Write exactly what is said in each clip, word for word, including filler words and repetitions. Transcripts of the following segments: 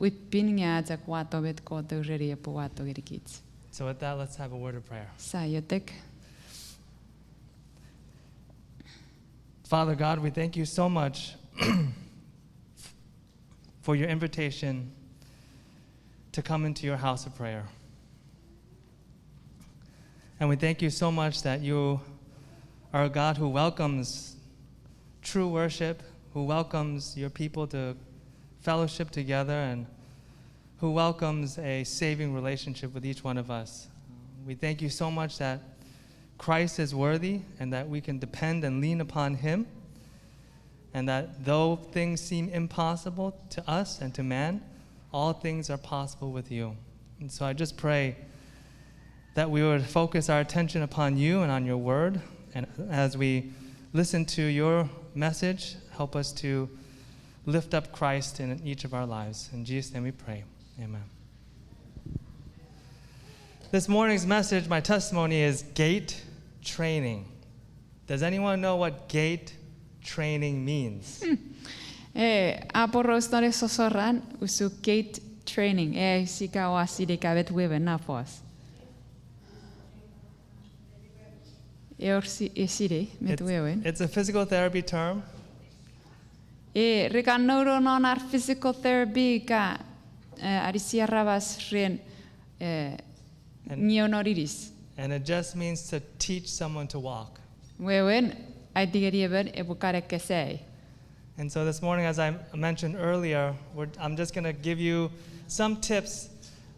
wi pin nge a chok wato met Kot a ureni epwe wato ngenikich. So with that, let's have a word of prayer. Sa iotek. Father God, we thank you so much for your invitation to come into your house of prayer. And we thank you so much that you are a God who welcomes true worship, who welcomes your people to fellowship together, and who welcomes a saving relationship with each one of us. We thank you so much that Christ is worthy and that we can depend and lean upon him, and that though things seem impossible to us and to man, all things are possible with you. And so I just pray that we would focus our attention upon you and on your word. And as we listen to your message, help us to lift up Christ in each of our lives. In Jesus' name we pray. Amen. This morning's message, my testimony, is gate training. Does anyone know what gate training means? E, a poraus non ei sosoran usun gate training. E, ika oua sinei ika met wewen na fos. E wor si-, e sinei met wewen. It's a physical therapy term. E, re kan nounou non ar physical therapy ka, e, anisi aramas ren, e, ngionon inis. And it just means to teach someone to walk. Wewen, aiti ngeni emon epwe kan ekkesiei. And so this morning, as I mentioned earlier, we're, I'm just gonna give you some tips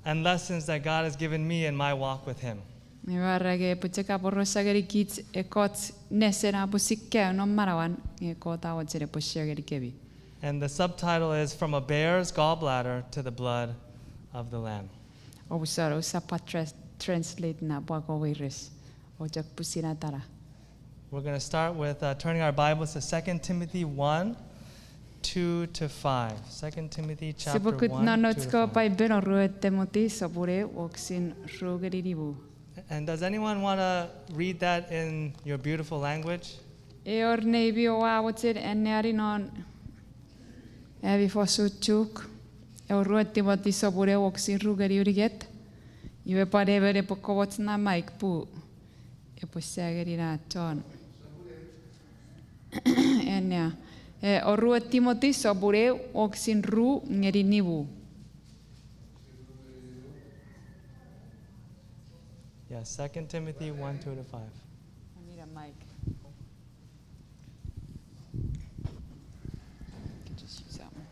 and lessons that God has given me in my walk with him. Iwe are nge epwe chok aporausa ngenikich ekkoch nesen a pwisin kaeo non manauan, nge Kot a mochen epwe share ngenikemi. And the subtitle is From a Bear's Gallbladder to the Blood of the Lamb. Oupwe soro, usap tra-, translate na pwako weires, o chok pwisin atana. We're gonna start with, uh, turning our Bibles to Second Timothy one, two to five. Second Timothy chapter one, two to five. Sipwe kut non nouch kewe Paipen, Oruen Timoti sopun eu, wokisin ru ngeni nimu. And does anyone wanna read that in your beautiful language? E wor neimi oua mochen anneani non ami fosun Chuuk? Oruen Timoti sopun eu, wokisin ru ngeni unungat. Iwe pwan emon epwe komoch na mic pun epwe sa ngeni na chon annea. E, Oruen Timoti sopun eu, wokisin ru ngeni nimu. Yeah, Second Timothy one, two to five. I need a mic. You can just use that one.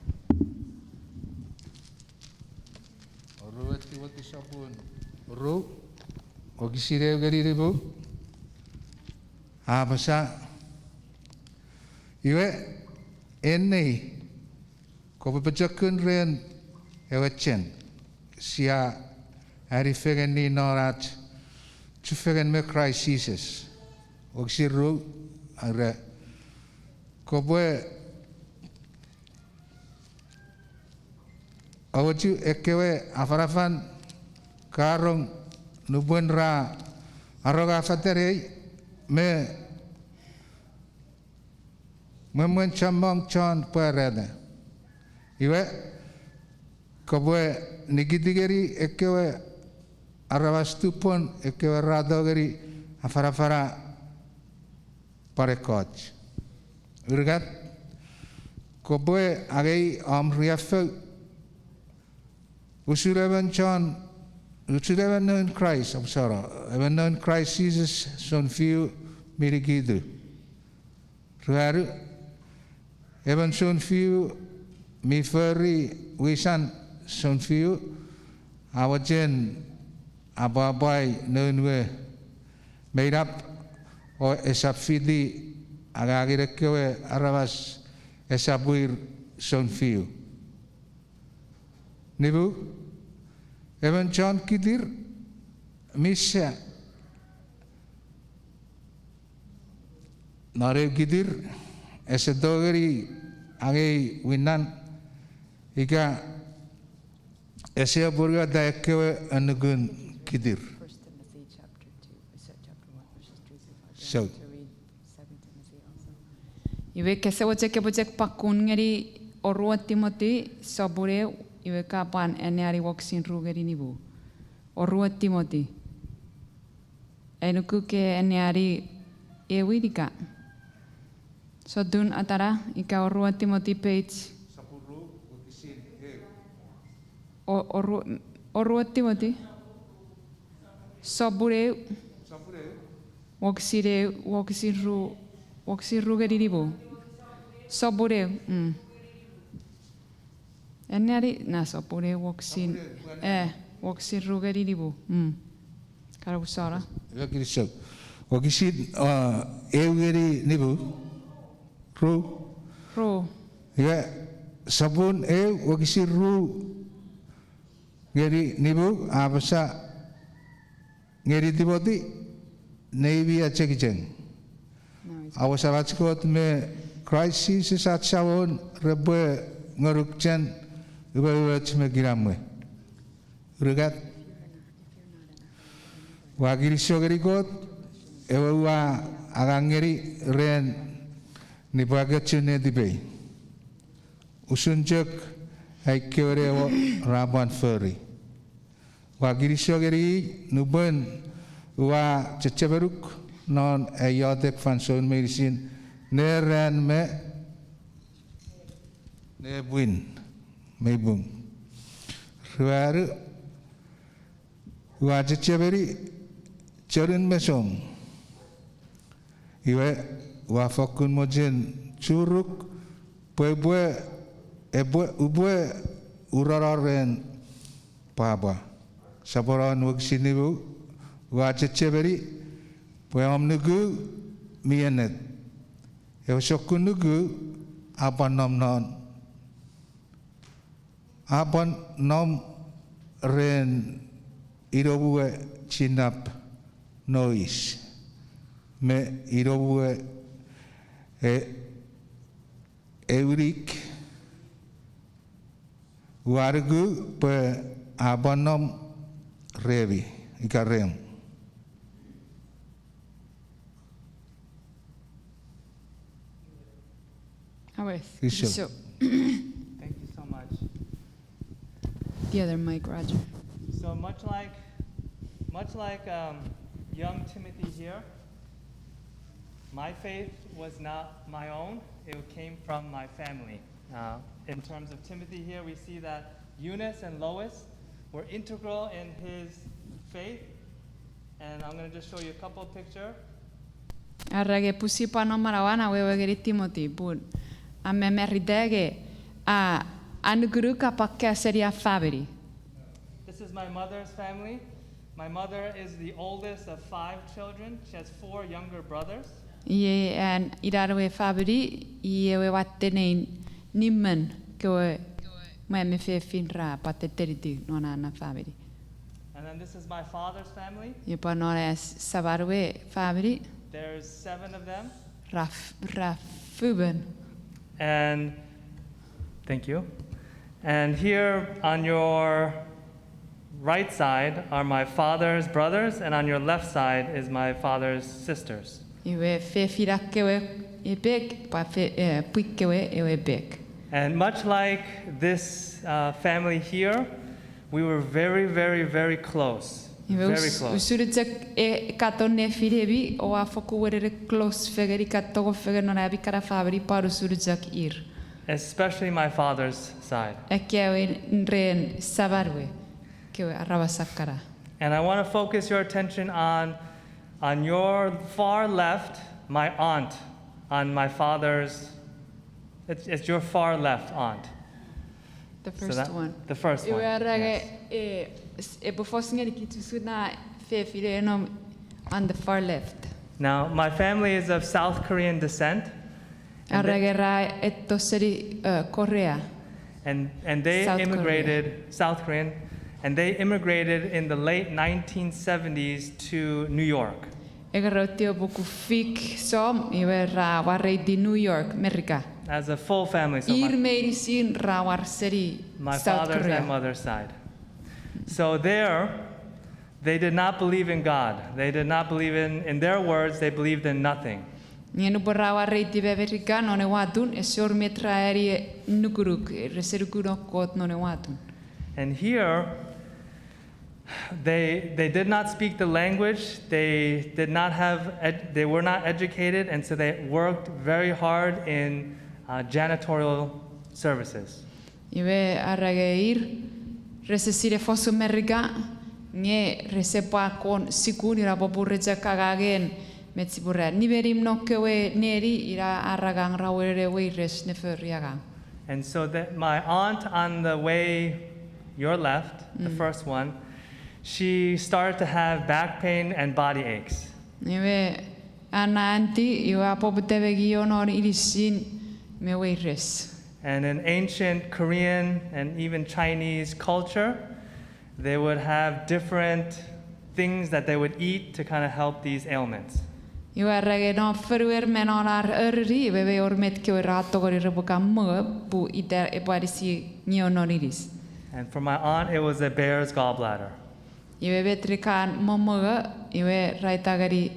Oruen Timoti sopun ru, wokisin eu ngeni nimu. A apasa, iwe, en nei, kopwe pochokun ren ewe chen sia ani fengeni non ach chufengen me Kraist Jises. Wokisin ru, are, kopwe awochu ekkewe afanafan ka rong nupwen ra aronga fatenei me mwen chommong chon pwarata. Iwe, kopwe nikiti ngeni ekkewe aramas tupwon ekkewe ra tongeni afanafana pwan ekkoch. Unungat, kopwe angei om riaffou usun emon chon, usun emon noun Kraist, I'm sorry, emon noun Kraist Jises sounfiu mi nikitu. Ruanu, emon sounfiu mi fori wisan sounfiu, a mochen apwapwai noun we meinap o esap fiti angangen ekkewe aramas esap wir sounfiu. Nimu, emon chon kitir mi sa non eu kitir ese tongeni angei winan ika ese apwonueta ekkewe annukun kitir. So, iwe kese mochen kopwe chok pochokun ngeni Oruen Timoti sopun eu, Iwe ka pwan anneani wokisin ru ngeni nimu. Oruan Timoti. Ai nuku ke anneani ewin ika. Sotun atana ika Oruan Timoti page. Oruan Timoti. Sopun eu. Wokisin eu, wokisin ru, wokisin ru ngeni nimu. Sopun eu. Anneani na sopun eu wokisin, e, wokisin ru ngeni nimu. Karamusano. Iwe kinisou. Wokisin, a, eu ngeni nimu. Ru. Ru. Iwe, sopun eu wokisin ru ngeni nimu, a apasa ngeni Timoti, neimi achengicheng. Ach Samach Kot me Kraist Jises ach Samon repwe ngonuk chen umoumoch me kinamwe. Unungat, ua kinisou ngeni Kot, ewe ua angang ngeni ren nipwakochun netipei. Usun chok ai kewe newo ra pwan fori. Ua kinisou ngeni i nupwen ua chechemenuk non ai iotek fansoun meinisin, ne ran me ne pwin mei pung. Ruanu, ua chechemeni chonun mesom. Iwe, ua fokkun mochen churuk pwe upwe, epwe, upwe urono ren pwapwa. Soponon wokisin nimu, ua chechemeni pwe om nuku mi ennet. Ewe sokkun nuku a pwan nom non, a pwan nom ren inomwe chinnap nouwis me inomwe e, ewinik. Ua nuku pwe a pwan nom remi ika rem. Awes. Kinisou. Thank you so much. The other mic, Roger. So much like, much like um, young Timothy here, my faith was not my own. It came from my family. Uh, in terms of Timothy here, we see that Eunice and Lois were integral in his faith. And I'm going to just show you a couple of pictures. Are nge pusin pwan non manauan a wewe ngeni Timothy pun a mamarita nge a, a nukunuk a pwan kaeo seni an famini. This is my mother's family. My mother is the oldest of five children. She has four younger brothers. Iei an inan we famini, iei ewe watte nein nimmen kewe mwan me fefin ra pwan tettenitiw non an famini. And then this is my father's family. Iwe pwan non an saman we famini. There's seven of them. Ra f-, ra fumon. And thank you. And here on your right side are my father's brothers, and on your left side is my father's sisters. Iwe fefinan kewe epek, pwan fe-, eh, pwin kewe ewe epek. And much like this uh, family here, we were very, very, very close. Iwe very us-, close. Usun chok e, katon nefinemi oua fokkun wenene close fengen ika tong fengen non ami kana famini pwan usun chok ir. Especially my father's side. Ekkewe ren saman we, kewe aramas akkana. And I want to focus your attention on, on your far left, my aunt, on my father's, it's, it's your far left aunt. The first one. The first one. Iwe are nge, eh, epwe fos ngeni kich usun na fefine nom on the far left. Now, my family is of South Korean descent. Are nge ra etto seni, eh, Korea. And, and they immigrated, South Korean, and they immigrated in the late nineteen seventies to New York. Engerou tiwepuku fik som, iwe ra wareiti New York, Merika. As a full family, so ir meinisin ra war seni South Korea. My father's and mother's side. So there, they did not believe in God. They did not believe in, in their words, they believed in nothing. Nge nupwen ra wareiti me Merika non ewe atun, ese wor met ra ani nukunuk, rese nuku non Kot non ewe atun. And here, they, they did not speak the language, they did not have, ed- they were not educated, and so they worked very hard in uh, janitorial services. Iwe, are nge ir rese sinei fosun Merika, nge rese pwan kon sukun, ina popun re chok angangen met sipwe ra nimenim non kewe neni, ina ar angang ra wenewen weires ne fori angang. And so that my aunt on the way, your left, the first one, she started to have back pain and body aches. Iwe, an aunty, iwe a poputa me ngio non inisin me weires. And in ancient Korean and even Chinese culture, they would have different things that they would eat to kind of help these ailments. Iwe, are nge non fonuer me non ar oriri, iwe, iwe wor met kewe ra tongeni repwe kan mongo, pun ita epwe anisi ngio non inis. And for my aunt, it was a bear's gallbladder. Iwe met re kan momongo, iwe ra aita ngeni,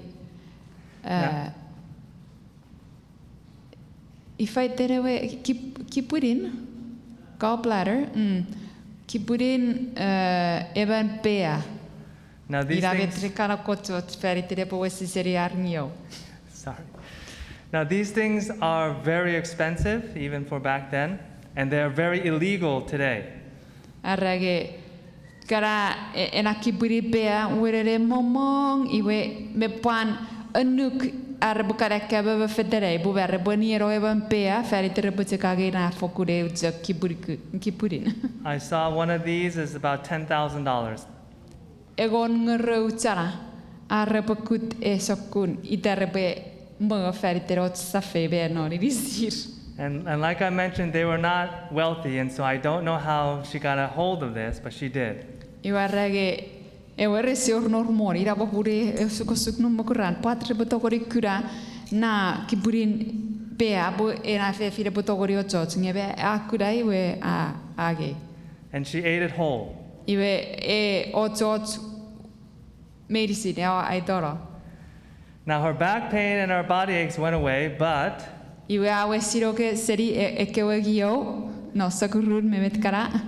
uh, ifa iten ewe kip- kipwinin, gallbladder, mm, kipwinin, uh, emon pea. Now these Ina met things, re kan akkochot fan iten epwe wesiseni ar ngio. Sorry. Now these things are very expensive, even for back then, and they are very illegal today. Are nge, kana, e- ena kipwinin pea, wenene momong, iwe me pwan annuk ar repwe kan akkamomo fetanei, pun ar repwe nieno emon pea fan iten repwe chok angei na fokkun eu chok kipwini- kipwinin. I saw one of these is about ten thousand dollars. Engon ngorou chana ar repwe kut ei sokkun ita repwe mongo fan iten och safei me non inisir. And, and like I mentioned, they were not wealthy, and so I don't know how she got a hold of this, but she did. Iwe are nge, ewe rese wor nour moni, ina popun e- osukosuk non mokuran, pwata repwe tongeni kuna na kipwinin pea pwe ena fefin epwe tongeni ochoch, nge me a kuna iwe a- angei. And she ate it whole. Iwe e ochoch meinisin, ewe aitono. Now her back pain and her body aches went away, but Iwe a wesino ke seni e- ekkewe ngio, no sokurun me met kana.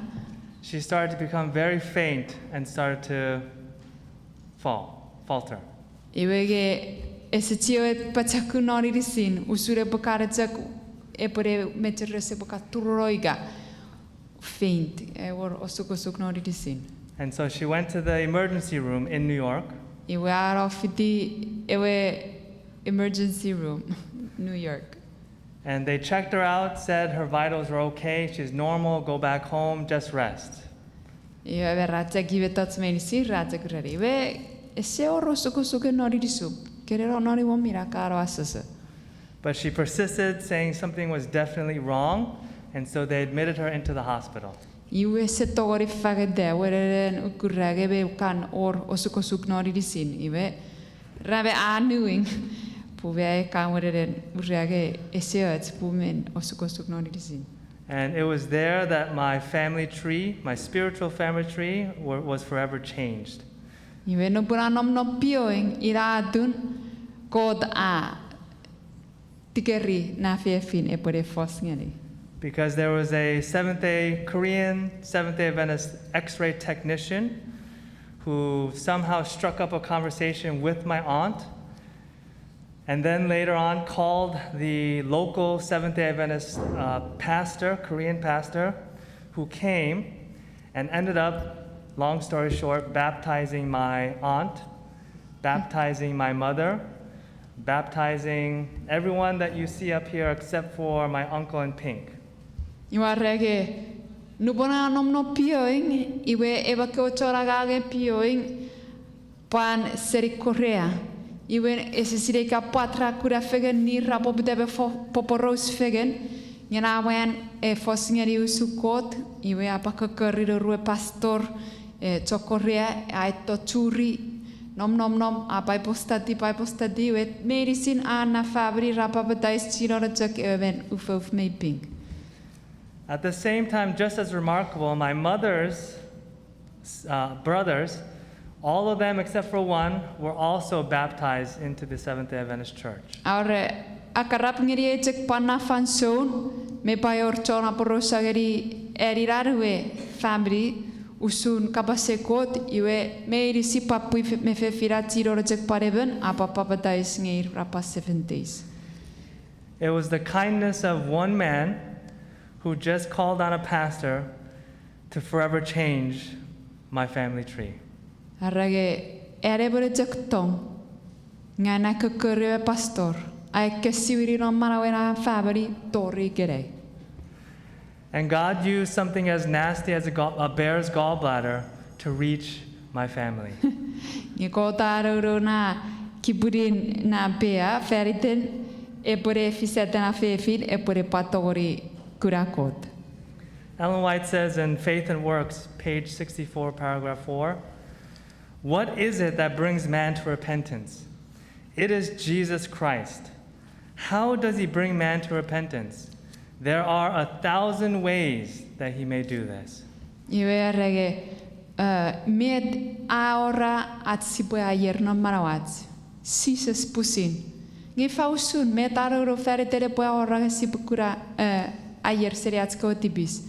She started to become very faint and started to fall, falter. Iwe nge ese chiwen pochokun non inisin, usun epwe kan chok, epwe ne mecheres epwe kan turuno ika faint, e wor osukosuk non inisin. And so she went to the emergency room in New York. Iwe a no fiti ewe emergency room, New York. And they checked her out, said her vitals are okay, she's normal, go back home, just rest. Iwe me ra cheki mettoch meinisin, ra cheki reni. Iwe ese wor osukosuken non inisum. Keneno non imwom, ina ka no asoso. But she persisted, saying something was definitely wrong, and so they admitted her into the hospital. Iwe ese tongeni fangeta, wenenen ukura nge me kan wor osukosuk non inisin, iwe ra me a nuing, pun me a kan wenenen ura nge ese och pun men osukosuk non inisin. And it was there that my family tree, my spiritual family tree, wa- was forever changed. Iwe nupwen a nom non pioing, ina atun Kot a tikeri na fefin epwe ne fos ngeni. Because there was a Seventh-day, Korean Seventh-day Adventist X-ray technician who somehow struck up a conversation with my aunt, and then later on called the local Seventh-day Adventist uh, pastor, Korean pastor, who came and ended up, long story short, baptizing my aunt, baptizing my mother, baptizing everyone that you see up here except for my uncle in pink. Iwe are nge, nupwen a nom non pioing, iwe ewe kewe chon angangen pioing pwan seni Korea. Iwe ese sinei ika pwata ra kuna fengen, nge ra poputa me fo- poporous fengen. Nge na mwan e fos ngeni usun Kot, iwe a pwan kokkori nour we pastor, e, chon Korea, a eto churi, nom nom nom, a Bible study, Bible study, iwe meinisin a na famini ra papatais, chinon chok ewe men ufouf mi pink. At the same time, just as remarkable, my mother's uh, brothers, all of them except for one, were also baptized into the Seventh day Adventist Church. Are, a karap ngeni ei chok pwan na fansoun, me pwan wor chon aporausa ngeni eni nan we famini, Usun kapasen Kot, iwe meinisin pwapwa me fefin a chok pwan emon a pwan papatais nge ir ra pwan seven days. It was the kindness of one man who just called on a pastor to forever change my family tree. Are nge, an emon chok tong, nge na kokkori ewe pastor, a ekkesiwini non manauen an famini tori ikenai. And God used something as nasty as a, gall, a bear's gallbladder to reach my family. Nge Kot a nounou na kipwinin na pea faniten epwene efisata na fefin epwene pwan tongeni kuna Kot. Ellen White says in Faith and Works, page sixty-four, paragraph four, "What is it that brings man to repentance? It is Jesus Christ. How does he bring man to repentance? There are a thousand ways that he may do this." Iwe are nge, met a awora ach sipwe aier non manauach? Jises pusin. Nge ifa usun, met a nounou faniten epwe awora nge sipwe kuna aier seni ach kewe tipis?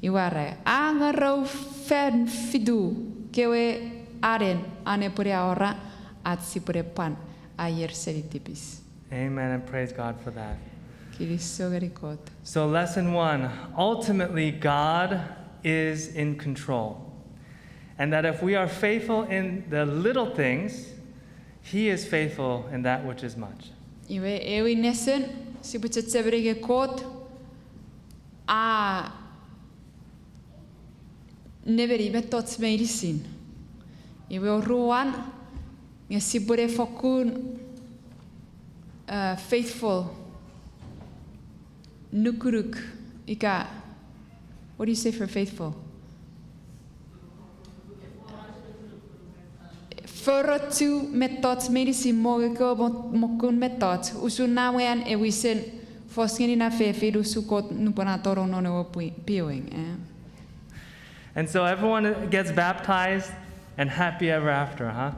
Iwe are, a ngarou fan fitu kewe anen an epwene awora ach sipwene pwan aier seni tipis. Amen, and praise God for that. Kinisou ngeni Kot. So, lesson one, ultimately, God is in control. And that if we are faithful in the little things, he is faithful in that which is much. Iwe ewe nesen, sipwe chechemeni nge Kot a nemeni mettoch meinisin. Iwe oruan, nge sipwene fokkun faithful, nukunuk, ika, what do you say for faithful? Forochu mettoch meinisin, mongo kewe, mo-, mokkun mettoch, usun na mwan e wisen fos ngeni na fefin usun Kot nupwen a tonong non ewe pioing, eh. And so everyone gets baptized and happy ever after, huh?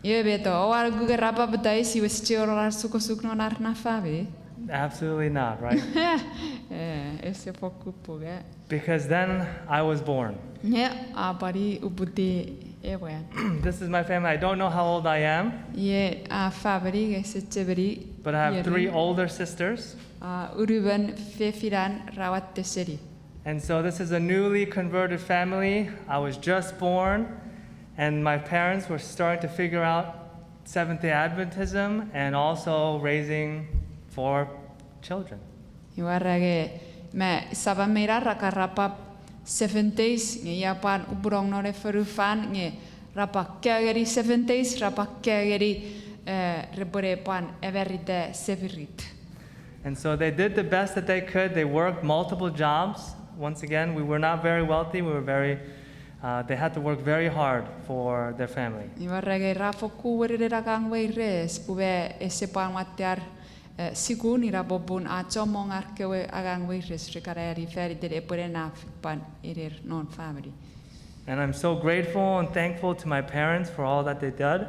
Iwe met, oua nuku nge ra papatais iwe sia chok wor ar osukosuk non ar na famini? Absolutely not, right? Eh, ese fokkun pung, eh. Because then I was born. Nge a pwan uputiw ewe. This is my family. I don't know how old I am. Iei ai famini, nge ese chemeni. But I have three older sisters. A unumon fefinan ra watte seni. And so this is a newly converted family. I was just born, and my parents were starting to figure out Seventh-day Adventism and also raising four children. Iwe are nge, me sapan me inan ra kan, ra pwan Seven Days, nge ia pwan upwunong non ei fonufan, nge ra pwan kaeo ngeni Seven Days, ra pwan kaeo ngeni, eh, repwene pwan amarita semirit. And so they did the best that they could. They worked multiple jobs. Once again, we were not very wealthy. We were very, uh, they had to work very hard for their family. Iwe are nge ra fokkun wenechar angang weires, pwe ese pwan watte ar, eh, sukun, ina popun a chommong ar kewe angang weires re kan ani faniten epwene naf pwan iner non famini. And I'm so grateful and thankful to my parents for all that they did,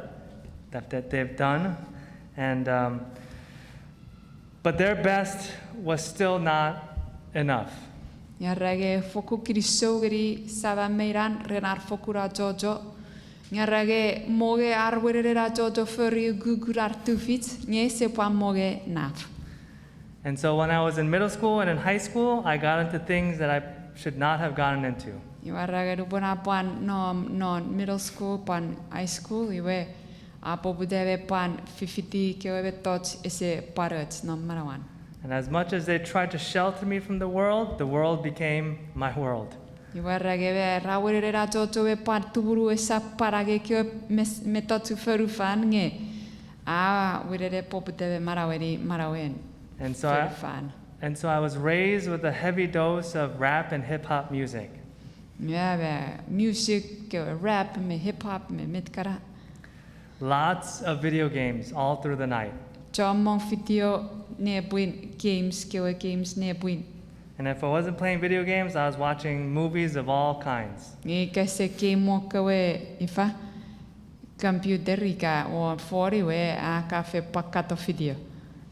that, that they've done. And, um, but their best was still not enough. Nge are nge fokkun kinisou ngeni sapan me inan ren ar fokkun achocho. Nge are nge mongo ar wenechar achocho fori ukukun ar tufich, nge ese pwan mongo naf. And so when I was in middle school and in high school, I got into things that I should not have gotten into. Iwe are nge nupwen a pwan nom non middle school pwan high school, iwe a poputa me pwan fifiti kewe mettoch ese pwan och non manauan. And as much as they tried to shelter me from the world, the world became my world. Iwe are nge me ra wenechar achocho me pwan tumunu esap pwan angei kewe mes-, mettochun fonufan, nge a wenechar poputa me manaueni manauen fonufan. And so I was raised with a heavy dose of rap and hip hop music. Nge me music kewe rap me hip hop me met kana. Lots of video games all through the night. Chommong video nepwin, games kewe, games nepwin. And if I wasn't playing video games, I was watching movies of all kinds. Nge ika ese game won kewe ifa, computer ika won phone, iwe a kan fen pwan katon video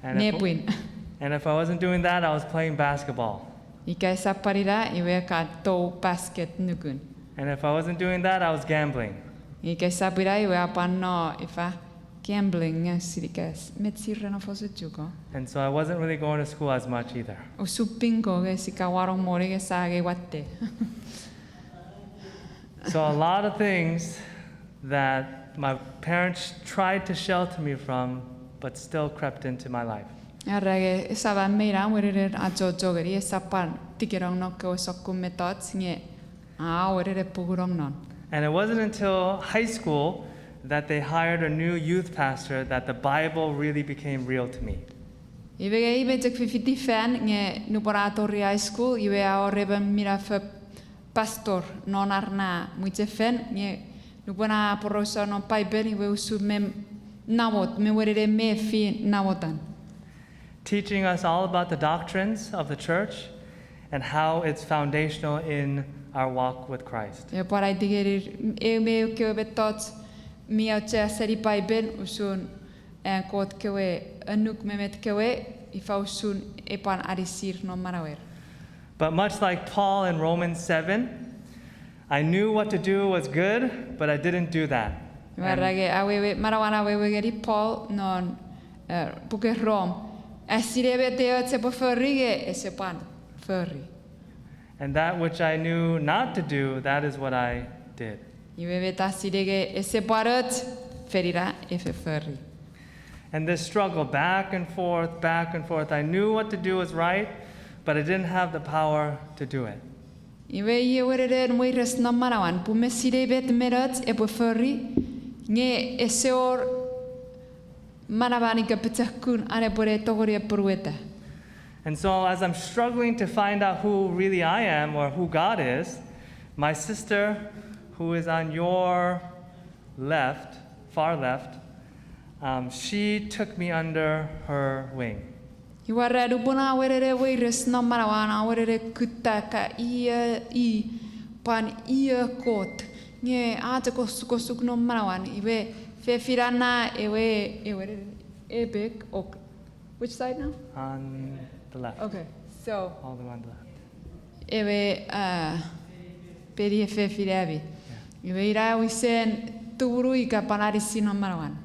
nepwin. And if I wasn't doing that, I was playing basketball. Ika esap pwan ina, iwe ka tou basket nukun. And if I wasn't doing that, I was gambling. Ika esap ina, iwe a pwan no ifa, gambling, nge sirikas, met sire no fosu chuko. And so I wasn't really going to school as much either. Usun bingo, nge sia wanong moni nge sia angei watte. So a lot of things that my parents tried to shelter me from, but still crept into my life. Are nge esap a meina wenenen achocho ngeni, esap pwan tikenong non kewe sokkun mettoch nge a wenenen pukunong non. And it wasn't until high school that they hired a new youth pastor that the Bible really became real to me. Iwe nge i me chok fifiti fan nge nupwen a tori high school, iwe a wor emon minafo pastor non ar na mwichefen, nge nupwen a aporausa non Paipen, iwe usun me namot, me wenene mefi namotan. Teaching us all about the doctrines of the church and how it's foundational in our walk with Christ. E pwan aiti ngenir eu me eu kewe mettoch mi auchea seni Paipen usun an Kot kewe annuk me met kewe, ifa usun e pwan anisir non manauer. But much like Paul in Romans seven, I knew what to do was good, but I didn't do that. Iwe, are nge awewe, manauan awewe ngeni Paul non, eh, puken Rom. A sinei met eoch epwe fori nge ese pwan fori. And that which I knew not to do, that is what I did. Iwe met a sinei nge ese pwan och, fen ina e fori. And this struggle back and forth, back and forth. I knew what to do was right, but I didn't have the power to do it. Iwe iei wenenen weires non manauan, pun mi sinei met mi och epwe fori, nge ese wor manaman ika pochokun an epwe ne tongeni apwonueta. And so, as I'm struggling to find out who really I am or who God is, my sister, who is on your left, far left, um, she took me under her wing. Iwe are nupwen a wenene weires non manauan, a wenene kutta ka ia i, pwan ia Kot. Nge a chok osukosuk non manauan, iwe fefinan na ewe, ewe, epek, ok. Which side now? On the left. Okay, so. All the way on the left. Ewe, uh, peni fefin ami. Yeah. Iwe ina wisen tumunu ika pwan anisi non manauan.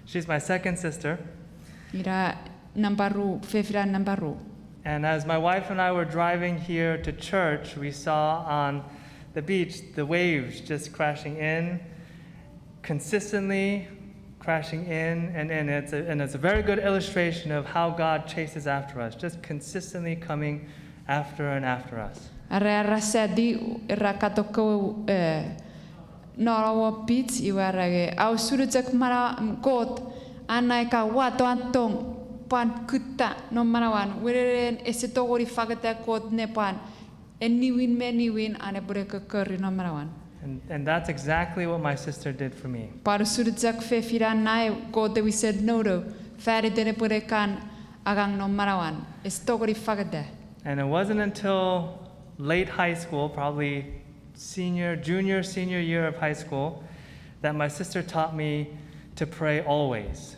She's my second sister. Ina nampa ru, fefinan nampa ru. And as my wife and I were driving here to church, we saw on the beach the waves just crashing in, consistently crashing in and in. It's a, and it's a very good illustration of how God chases after us, just consistently coming after and after us. Are, are sati, era kato kewe, eh, non ewe beach, iwe are nge, a usun chok mana, Kot, a na ika wato an tong, pwan kutta non manauan, wenenen ese tongeni fangeta Kot ne pwan, e niwin me niwin an epwe ne kokkori non manauan. And, and that's exactly what my sister did for me. Pwan usun chok fefinan na e Kot e wisen nounou, faniten epwe ne kan angang non manauan, ese tongeni fangeta. And it wasn't until late high school, probably senior, junior, senior year of high school, that my sister taught me to pray always.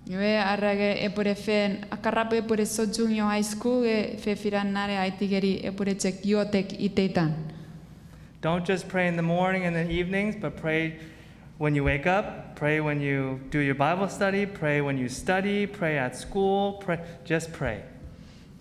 Iwe are nge epwe ne fen, akarap epwe ne sochungio high school, e fefinan na ne aiti ngeni epwe ne chok iotek iteitan. Don't just pray in the morning and the evenings, but pray when you wake up, pray when you do your Bible study, pray when you study, pray at school, pray, just pray.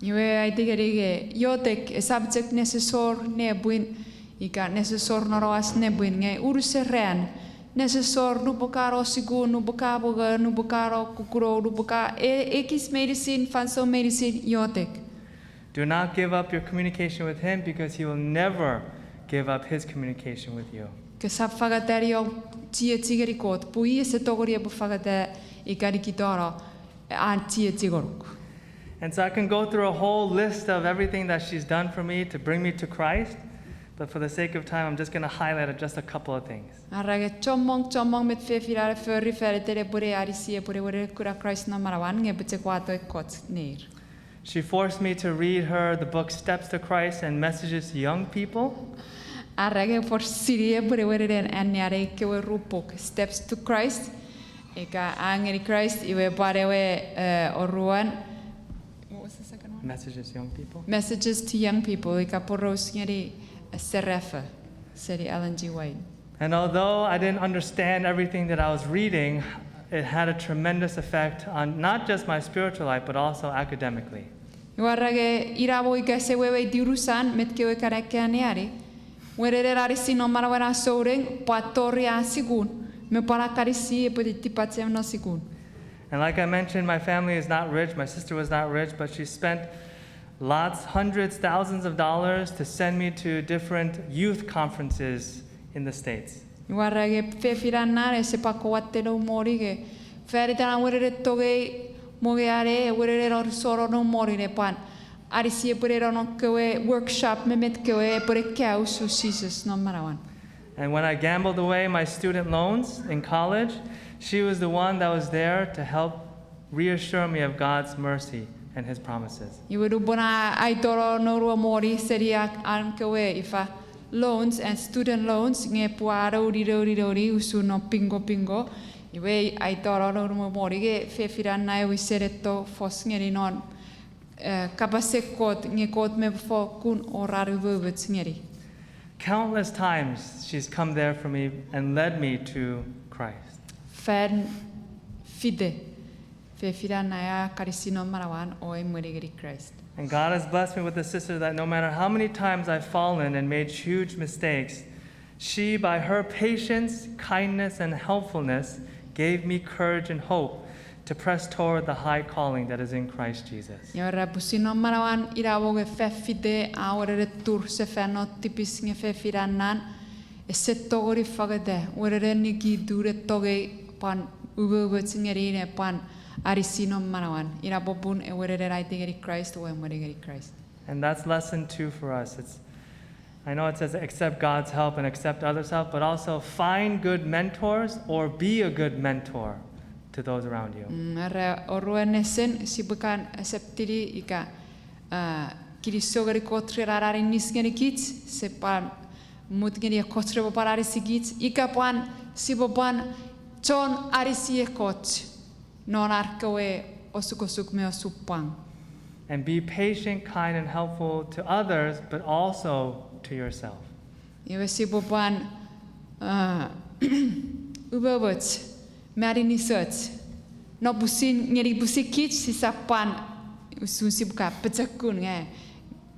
Iwe aiti ngeni nge iotek esap chok nesosor nepwin, ika nesosor non oas nepwin, nge unusen ran, nesosor nupwen ka no sukun, nupwen ka mongo, nupwen ka no kukunou, nupwen ka e-, ekis meinisin, fansoun meinisin iotek. Do not give up your communication with him, because he will never give up his communication with you. Kesap fangeta om chiechi ngeni Kot, pwe i ese tongeni epwe fangeta ika nikitano an chiechi ngonuk. And so I can go through a whole list of everything that she's done for me to bring me to Christ, but for the sake of time, I'm just gonna highlight just a couple of things. Are nge chommong, chommong met fefinan a fori faniten epwe ne anisi epwe ne wene kuna Kraist non manauan, nge pwe chok wato ekkoch neir. She forced me to read her the book Steps to Christ and Messages to Young People. Are nge force-ini epwe ne wenenen anneani kewe ru puk, Steps to Christ, ika An ngeni Kraist, iwe pwan ewe, eh, oruan. What was the second one? Messages to Young People. Messages to Young People, ika Poraus ngeni, eh, Serafo. seni Ellen G. White. And although I didn't understand everything that I was reading, it had a tremendous effect on not just my spiritual life, but also academically. Iwe ra nge ina mo ika ese weweiti unusan met kewe kan akkaneani, wenenen anisi non manauan a souneng pwan tori a sukun, me pwan a kan anisi epwe tipachem non sukun. And like I mentioned, my family is not rich. My sister was not rich, but she spent lots, hundreds, thousands of dollars to send me to different youth conferences in the States. Iwe ra nge fefinan na ese pwan watte noun moni nge, fan itan a wenene tongei mongean, e wenene non usono noun moni ne pwan anisi epwene no non kewe workshop me met kewe epwene kaeo usun Jises non manauan. And when I gambled away my student loans in college, she was the one that was there to help reassure me of God's mercy and his promises. Iwe nupwen a aitono noun we moni seni a-, an kewe ifa loans and student loans nge pwan a nouni, nouni, nouni usun non pingo, pingo. Iwe aitono noun we moni nge fefinan na ewe seneto fos ngeni non, eh, kapasen Kot nge Kot me fokkun wor an umoumoch ngeni. Countless times she's come there for me and led me to Christ. Fan fite, fefinan na a kan anisi non manauan o emweni ngeni Kraist. And God has blessed me with a sister that no matter how many times I've fallen and made huge mistakes, she, by her patience, kindness, and helpfulness, gave me courage and hope to press toward the high calling that is in Christ Jesus. Iwe ra pwisin non manauan ina mo nge fan fite a wenene tur sefan non tipis nge fefinan na ese tongeni fangeta, wenene nikitu ne tongei pwan umoumoch ngeni ne pwan anisi non manauan. Ina popun e wenene aiti ngeni Kraist o emweni ngeni Kraist. And that's lesson two for us. It's, I know it says accept God's help and accept others' help, but also find good mentors or be a good mentor to those around you. Mm, era oruan nesen sipwe kan acceptini ika, ah, kinisou ngeni Kot ren an aninis ngenikich, sipwe pwan mut ngeni ekkoch repwe pwan anisikich, ika pwan sipwe pwan chon anisi ekkoch non ar kewe osukosuk me osupwang. And be patient, kind, and helpful to others, but also to yourself. Iwe sipwe pwan, ah, umoumoch me aninisoch non pwisin ngeni pwisin kich sisap pwan usun sipwe ka pochokun nge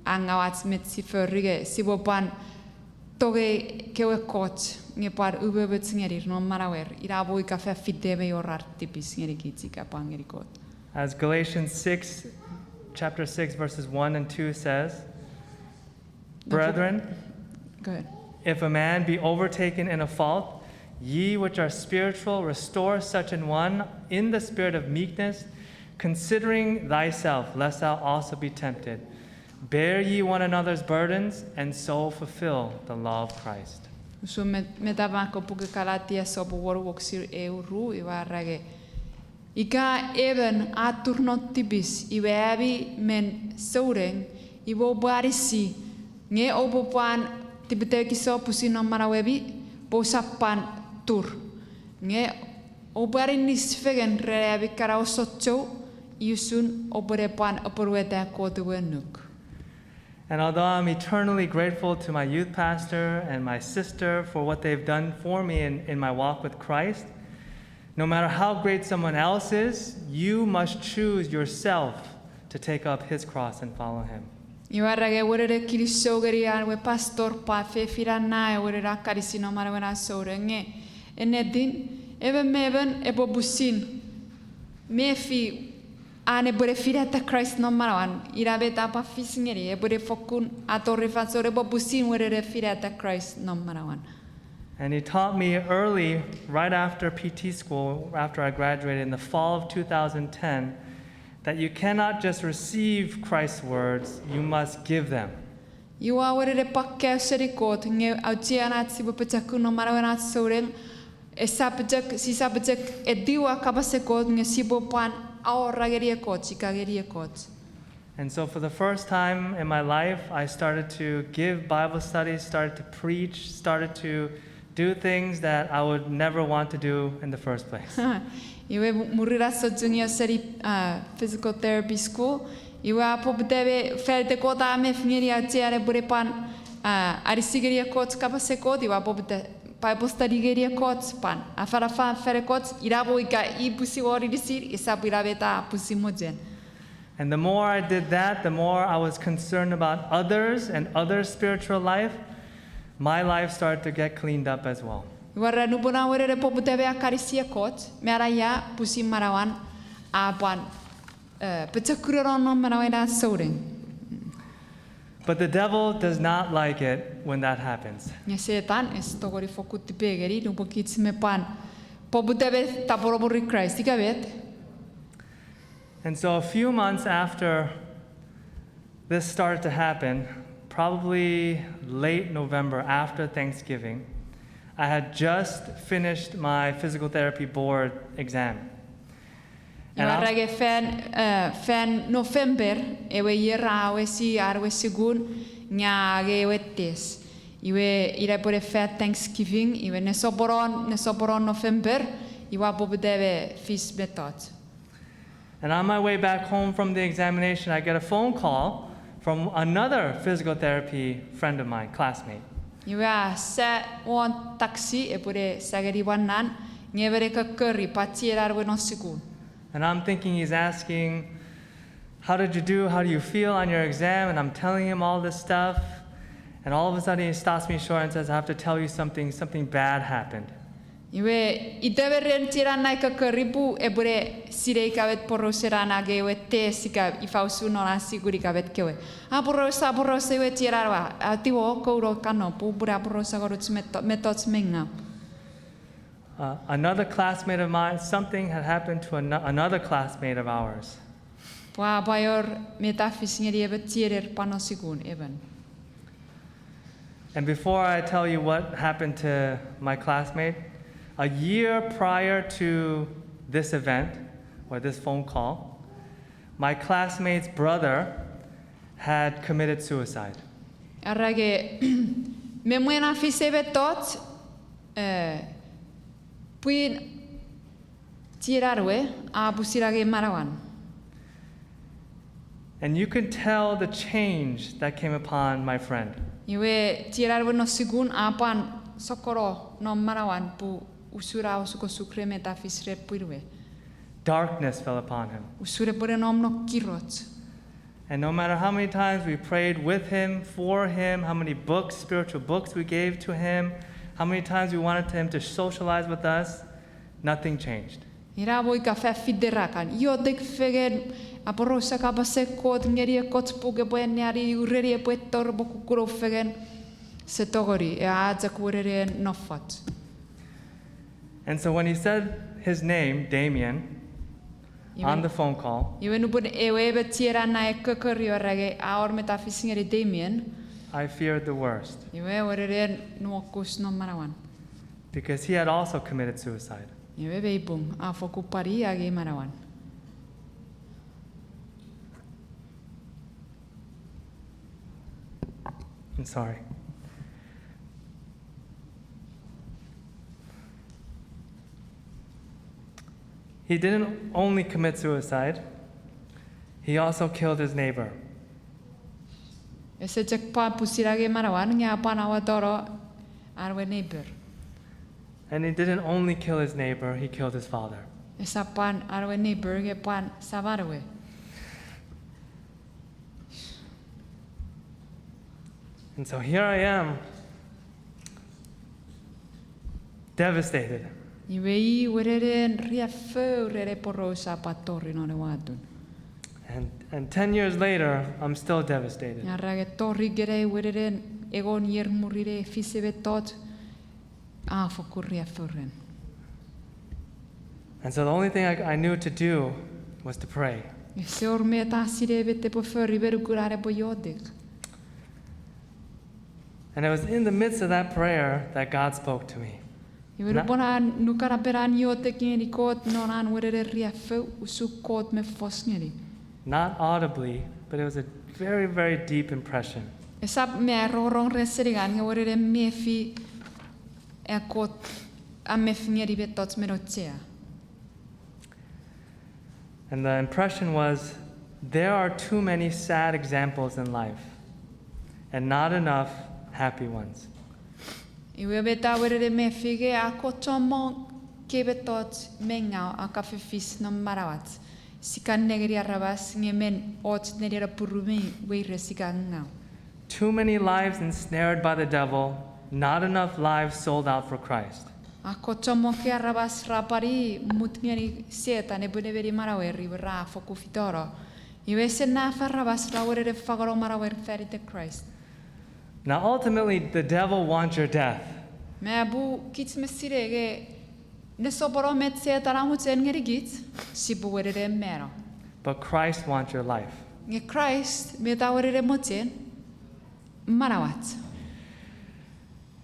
angawach met si fori nge sipwe pwan tongei kewe ekkoch nge pwan umoumoch ngenir non manauer, ina mo ika fan fite mei wor ar tipis ngenikich ika pwan ngeni Kot. As Galatians six, chapter six, verses one and two says, Brethren, go ahead. If a man be overtaken in a fault, ye which are spiritual, restore such an one in the spirit of meekness, considering thyself, lest thou also be tempted. Bear ye one another's burdens, and so fulfill the law of Christ. Usun met, met a mak non puken Kalatia sopun wonu wokisin eu ru, iwe ra nge, ika emon a tur non tipis, iwe ami men souneng, iwe oupwe anisi, nge oupwe pwan tipetekison pusin non manauemi, pwe ousap pwan tur. Nge oupwe aninis fengen ren ami kana osochou, iei usun oupwe ne pwan apwonueta Kot we annuk. And although I'm eternally grateful to my youth pastor and my sister for what they've done for me in, in my walk with Christ, no matter how great someone else is, you must choose yourself to take up his cross and follow him. Iwe ra nge wenene kinisou ngeni an we pastor pwan fefinan na e wenene a kan anisi non manauen an souneng nge, ennetin, emon me emon epwe pwisin mefi an epwene finata Kraist non manauan, ina met a pwan fis ngeni, epwene fokkun a tori fansoun epwe pwisin wenene finata Kraist non manauan. And he taught me early, right after P T school, after I graduated in the fall of two thousand ten, that you cannot just receive Christ's words, you must give them. Iwe a wenene pwan kaeo seni Kot nge auchean ach sipwe pochokun non manauen ach souneng, esap chok, sisap chok etiwa kapasen Kot nge sipwe pwan awora ngeni ekkoch, ika ngeni ekkoch. And so for the first time in my life, I started to give Bible studies, started to preach, started to do things that I would never want to do in the first place. Iwe mu-, mwirin a sochungio seni, ah, physical therapy school, iwe a poputa me fan iten Kot a mef ngeni auchean epwene pwan A, anisi ngeni ekkoch kapasen Kot, iwe a poputa Bible study ngeni ekkoch, pwan afanafan fan ekkoch, ina mo ika i pusin won inisin, esap ina met a pusin mochen. And the more I did that, the more I was concerned about others and others' spiritual life. My life started to get cleaned up as well. Iwe ra nupwen a wenene poputa me a kanisi ekkoch, me anaia pusin manauan a pwan, eh, pochokuneno non manauan a souneng. But the devil does not like it when that happens. Nge Setan ese tongeni fokkun tipeeu ngeni nupwen kich mi pwan poputa me tapweno mwirin Kraist ika met. And so a few months after this started to happen, probably late November after Thanksgiving, I had just finished my physical therapy board exam. Iwe, a- ra nge fan, eh, fan November, ewe ier a wesi ar we sukun, nge a angei ewe test. Iwe ina pwe fan Thanksgiving, iwe nesoponon, nesoponon November, iwe a poputa me fis mettoch. And on my way back home from the examination, I get a phone call from another physical therapy friend of mine, classmate. Iwe a sa won taksi epwene sa ngeni wanan, nge emon a kokkori pwe chienan we non sukun. And I'm thinking he's asking, "How did you do? How do you feel on your exam?" And I'm telling him all this stuff. And all of a sudden he stops me short and says, "I have to tell you something. Something bad happened." Iwe, ita me ren chienan a kokkori pwe epwene sinei ika met porausen an angei ewe test ika ifa usun non an sukun ika met kewe. A poraus, a poraus ewe chienan we, a etiwa, kouno kano pwe upwe aporausa ngonuk mettoch mi ngau. Uh, another classmate of mine, something had happened to ano- another classmate of ours. Pwe, pwe a wor met a fis ngeni emon chiener pwan non sukun emon. And before I tell you what happened to my classmate, a year prior to this event, or this phone call, my classmate's brother had committed suicide. Ra nge, me mwen a fis ei mettoch, eh, pwin chienan we a pusin angei manauan. And you can tell the change that came upon my friend. Iwe chienan we non sukun a pwan sokkono non manauan pwe usun a osukosuk ren met a fis ren pwin we. Darkness fell upon him. Usun epwene nom non kiroch. And no matter how many times we prayed with him, for him, how many books, spiritual books we gave to him, how many times we wanted him to socialize with us, nothing changed. Ina mo ika fan fitu ra kan iotek fengen, aporausa kapasen Kot ngeni ekkoch puk epwe anneani, ureni epwe tori pwe kukunou fengen, ese tongeni, e a chok wenenen nofoch. And so when he said his name, Damien, on the phone call, iwe nupwen ewe emon chienan a kokkori o ra nge a wor met a fis ngeni Damien, I feared the worst. Iwe wenenen nuokus non manauan. Because he had also committed suicide. Iwe mei pung a fokkun pwan angei manauan. I'm sorry. He didn't only commit suicide, he also killed his neighbor. Ese chok pwan pusin angei manauan, nge a pwan awatano an we neighbor. And he didn't only kill his neighbor, he killed his father. Esap pwan an we neighbor, nge pwan saman we. And so here I am, devastated. Iwe i wenenen riaffou ren ei poraus a pwan tori non ewe atun. And, and ten years later, I'm still devastated. Nge ra nge tori ikenai wenenen engon ier mwirin ei fis ei mettoch, a fokkun riaffou ren. And so the only thing I, I knew to do was to pray. Ese wor met a sinei met epwe fori me nukun an epwe iotek. And it was in the midst of that prayer that God spoke to me. Iwe nupwen a nukanapen an iotek ngeni Kot non an wenenen riaffou, usun Kot mi fos ngeni. Not audibly, but it was a very, very deep impression. Esap mi rongorong ren seningan, nge wenenen mefi, e Kot a mefi ngeni mettoch mi auchea. And the impression was, there are too many sad examples in life, and not enough happy ones. Iwe met a wenene mefi nge a kon chommong kei mettoch mi ngaw a kan fifis non manauach. Sia kan nengeni aramas nge mi och nenien appiru mi weires ika ngaw. Too many lives ensnared by the devil, not enough lives sold out for Christ. A kon chommong kei aramas ra pwan mut ngeni Setan epwe nemeni manauer iwe ra fokkun fitono. Iwe ese naf aramas ra wenene fangeno manauer fan iten Kraist. Now, ultimately, the devil wants your death. Me pun kich mi sinei nge nesoponon met Setan a mochen ngeni kich, sipwe wenene mano. But Christ wants your life. Nge Kraist met a wenene mochen, manauach.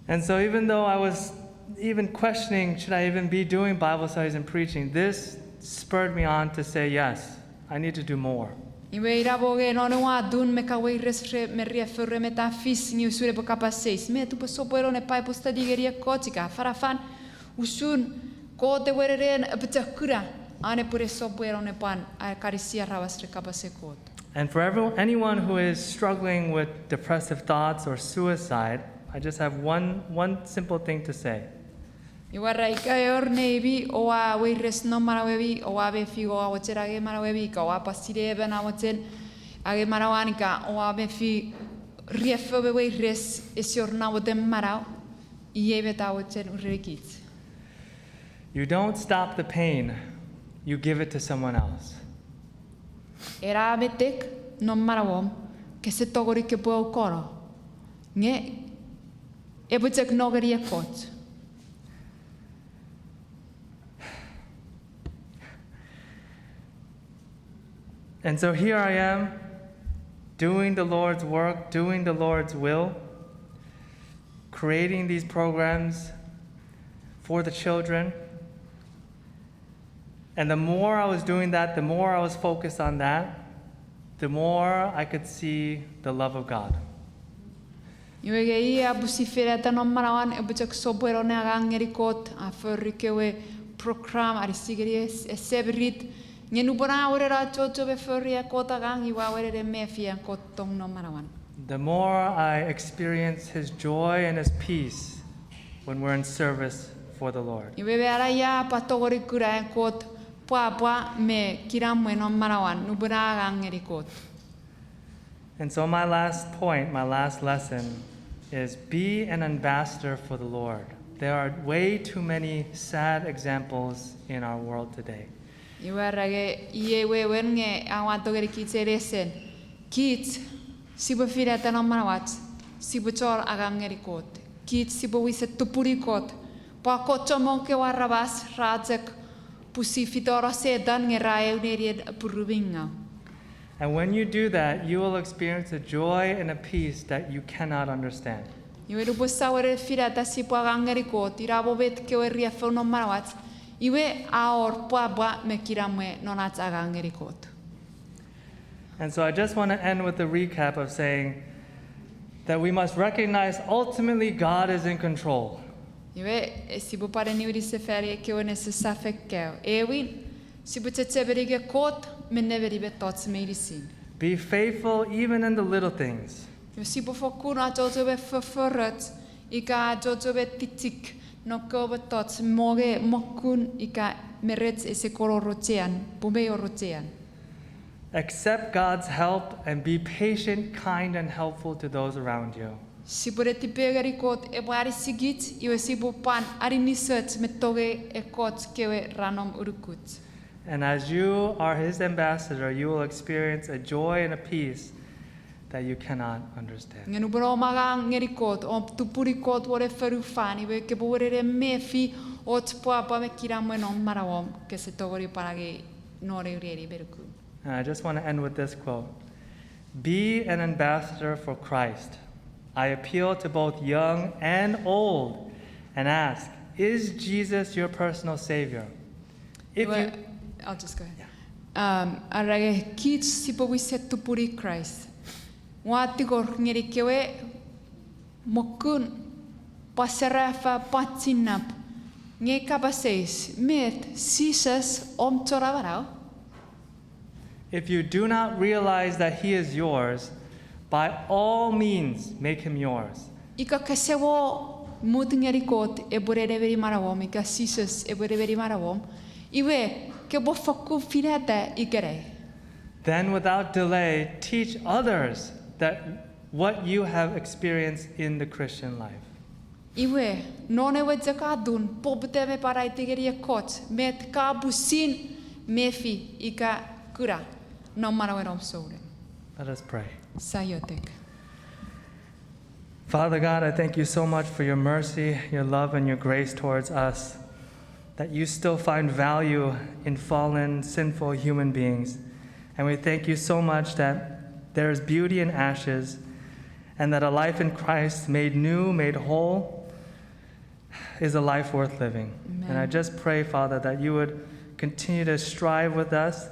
And so, even though I was even questioning, should I even be doing Bible studies and preaching, this spurred me on to say, yes, I need to do more. Iwe ina mo nge non ua tun me ka weires ren me riaffou ren met a fis nge usun epwe kapas eis, met upwe sopweno ne Bible study ngeni ekkoch ika afanafan usun Kot ewe nenien apochokuna, an epwe ne sopweno ne pwan akanisi aramas ren kapasen Kot. And for everyone, anyone who is struggling with depressive thoughts or suicide, I just have one, one simple thing to say. Iwe ra ika wor neimi oua weires non manauemi, oua mefi oua mochen angei manauemi ika oua pwan sinei emon a mochen angei manauan ika oua mefi riaffou me weires ese wor namoten manau, iei met ua mochen urenikich. You don't stop the pain, you give it to someone else. Ena metek non manauom, kese tongeni kopwe aukono, nge epwe chok no ngeni ekkoch. And so here I am, doing the Lord's work, doing the Lord's will, creating these programs for the children. And the more I was doing that, the more I was focused on that, the more I could see the love of God. Iwe nge i a pusin finata non manauan epwe chok sopweno ne angang ngeni Kot, a fori kewe program, anisi ngeni e-, e semirit, nge nupwen a weneno achocho me fori an Kot angang, iwe a wenene mefi an Kot tong non manauan. The more I experience his joy and his peace when we're in service for the Lord. Iwe me ana ia pwan tongeni kuna an Kot pwapwa me kinamwe non manauan nupwen a angang ngeni Kot. And so, my last point, my last lesson is be an ambassador for the Lord. There are way too many sad examples in our world today. Iwe ra nge iei wewen nge a wato ngeni kich ei nesen. Kich sipwe finata non manauach, sipwe chon angang ngeni Kot. Kich sipwe wisen tupuni Kot. Pwe a kon chommong kewe aramas ra chok pusin fitono Setan nge ra eu nenien appiru mi ngaw. And when you do that, you will experience a joy and a peace that you cannot understand. Iwe nupwen sia wenene finata sipwe angang ngeni Kot, ina mo met kewe riaffou non manauach, iwe a wor pwapwa me kinamwe non ach angang ngeni Kot. And so I just want to end with a recap of saying that we must recognize ultimately God is in control. Iwe, e, sipwe pwan eniwini sefani ekkewe nesen sia fen kaeo. Ewin, sipwe chechemeni nge Kot mi nemeni mettoch meinisin. Be faithful even in the little things. Iwe sipwe fokkun achocho me fofforoch, ika achocho me tichik non kewe mettoch, monge, mokkun, ika merech ese kon orochean, pun mei orochean. Accept God's help and be patient, kind, and helpful to those around you. Sipwe netipengeni Kot epwe anisikich, iwe sipwe pwan aninisoch me tongei ekkoch kewe ra nom unukuch. And as you are his ambassador, you will experience a joy and a peace that you cannot understand. Nge nupwen om angang ngeni Kot, om tupuni Kot won ei fonufan, iwe kopwe wenene mefi och pwapwa me kinamwe non manauom kese tongeni pwan angei non eu neni me nuku. And I just want to end with this quote. Be an ambassador for Christ. I appeal to both young and old and ask, is Jesus your personal Savior? If you, I'll just go ahead. Yeah. Um, are nge kich sipwe wisen tupuni Kraist. Ua tingor ngeni kewe mokkun, pwan serafo, pwan chinnap, nge kapas eis, met, Jises om chon amanau? If you do not realize that he is yours, by all means make him yours. Ika kese mo mut ngeni Kot epwe ne nemeni manauom, ika Jises epwe nemeni manauom, iwe, kopwe fokkun finata ikenai. Then without delay, teach others that what you have experienced in the Christian life. Iwe, non ewe chok atun, poputa me pwan aiti ngeni ekkoch met ka pusin mefi ika kuna non manauen om souneng. Let us pray. Sia iotek. Father God, I thank you so much for your mercy, your love, and your grace towards us, that you still find value in fallen, sinful human beings. And we thank you so much that there is beauty in ashes, and that a life in Christ, made new, made whole, is a life worth living. And I Amen. Just pray, Father, that you would continue to strive with us,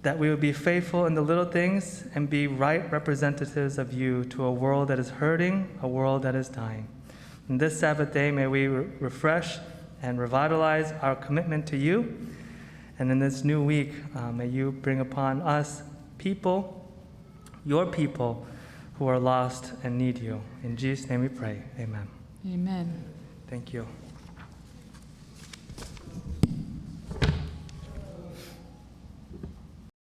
that we would be faithful in the little things and be right representatives of you to a world that is hurting, a world that is dying. In this Sabbath day, may we re- refresh and revitalize our commitment to you. And in this new week, uh, may you bring upon us people, your people, who are lost and need you. In Jesus' name we pray. Amen. Amen. Thank you.